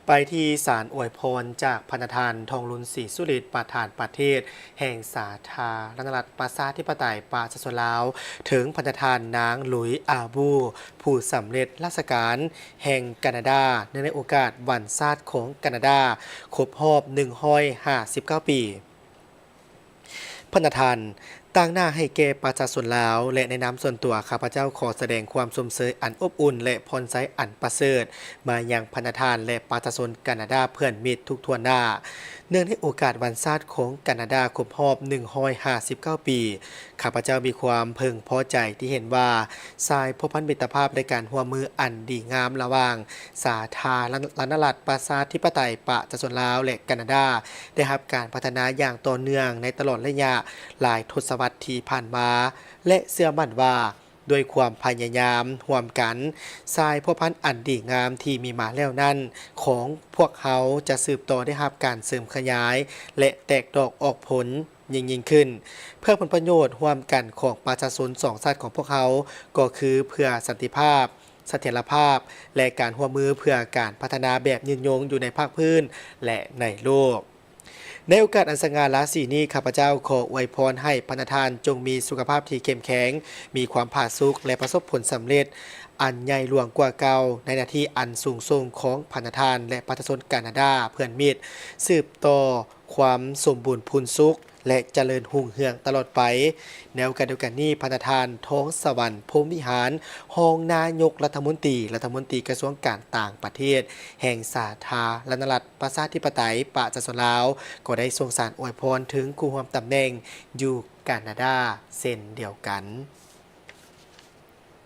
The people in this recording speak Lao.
ໄປທີ່ສານອວຍພອນຈາກພັນນະທ່ານ ທອງລຸນ ສີສຸລິດ ປະທານປະເທດແຫ່ງສາທາລະນະລັດ ປະຊາທິປະໄຕ ປະຊາຊົນລາວ ເຖິງພັນນະທ່ານ ນາງ ລຸຍ ອາບູ ຜູ້ສຳເລັດລາຊະການແຫ່ງການາດາ ເນື່ອງໃນໂອກາດວັນຊາດຂອງການາດາ ຄົບຮອບໜຶ່ງຮ້ອຍຫ້າສິບເກົ້າປີ. ພັນນະທ່ານ, ຕາງໜ້າໃຫ້ແກ່ປະຊາຊົນລາວ ແລະ ໃນນາມສ່ວນຕົວ ຂ້າພະເຈົ້າຂໍສະແດງຄວາມຊົມເຊີຍອັນອົບອຸ່ນ ແລະ ຜ່ອນໃສອັນປະເສີດ ມາຍັງພັນນະທ່ານ ແລະ ປະຊາຊົນການາດາເພື່ອນມິດທຸກຖ້ວນໜ້າ. ເນື່ອງໃນໂອກາດວັນຊາດຂອງການາດາຄົບຮອບໜຶ່ງຮ້ອຍຫ້າສິບເກົ້າປີ, ຂ້າພະເຈົ້າມີຄວາມເພິ່ງພໍໃຈທີ່ເຫັນວ່າ ສາຍພົວພັນມິດຕະພາບ ແລະ ການຮ່ວມມືອັນດີງາມລະຫວ່າງ ສາທາລະນະລັດ ປະຊາທິປະໄຕ ປະຊາຊົນລາວ ແລະ ການາດາ ໄດ້ຮັບການພັດທະນາຢ່າງຕໍ່ເນື່ອງໃນຕະຫຼອດໄລຍະຫຼາຍທົດສະວັດທີ່ຜ່ານມາ ແລະ ເຊື່ອໝັ້ນວ່າ ດ້ວຍຄວາມພະຍາຍາມຮ່ວມກັນ, ສາຍພົວພັນອັນດີງາມທີ່ມີມາແລ້ວນັ້ນ ຂອງພວກເຮົາຈະສືບຕໍ່ໄດ້ຮັບການເສີມຂະຫຍາຍ ແລະ ແຕກດອກອອກຜົນ ຍິ່ງໆຂຶ້ນ ເພື່ອຜົນປະໂຫຍດຮ່ວມກັນຂອງປະຊາຊົນສອງຊາດຂອງພວກເຮົາ ກໍຄືເພື່ອສັນຕິພາບ, ສະຖຽນລະພາບ ແລະ ການຮ່ວມມືເພື່ອການພັດທະນາແບບຍືນຍົງຢູ່ໃນພາກພື້ນ ແລະ ໃນໂລກ. ໃນໂອກາດອັນສະຫງ່າລາສີນີ້, ຂ້າພະເຈົ້າຂໍອວຍພອນໃຫ້ພັນນະທ່ານຈົ່ງມີສຸຂະພາບທີ່ເຂັ້ມແຂງ, ມີຄວາມຜາສຸກ ແລະ ປະສົບຜົນສຳເລັດອັນໃຫຍ່ຫຼວງກວ່າເກົ່າ ໃນໜ້າທີ່ອັນສູງສົ່ງຂອງພັນນະທ່ານ ແລະ ປະຊາຊົນການາດາເພື່ອນມິດ, ສືບຕໍ່ຄວາມສົມບູນພູນສຸກ ແລະ ຈະເລີນຮຸ່ງເຮືອງຕະຫຼອດໄປ. ໃນໂອກາດດຽວກັນນີ້, ພັນນະທ່ານ ທອງສະຫວັນ ພົມວິຫານ ຮອງນາຍົກລັດຖະມົນຕີ, ລັດຖະມົນຕີກະຊວງການຕ່າງປະເທດ ແຫ່ງສາທາລະນະລັດ ປະຊາທິປະໄຕ ປະຊາຊົນລາວ ກໍໄດ້ສົ່ງສານອວຍພອນເຖິງຄູ່ຮ່ວມຕຳແໜ່ງຢູ່ການາດາເຊັ່ນດຽວກັນ.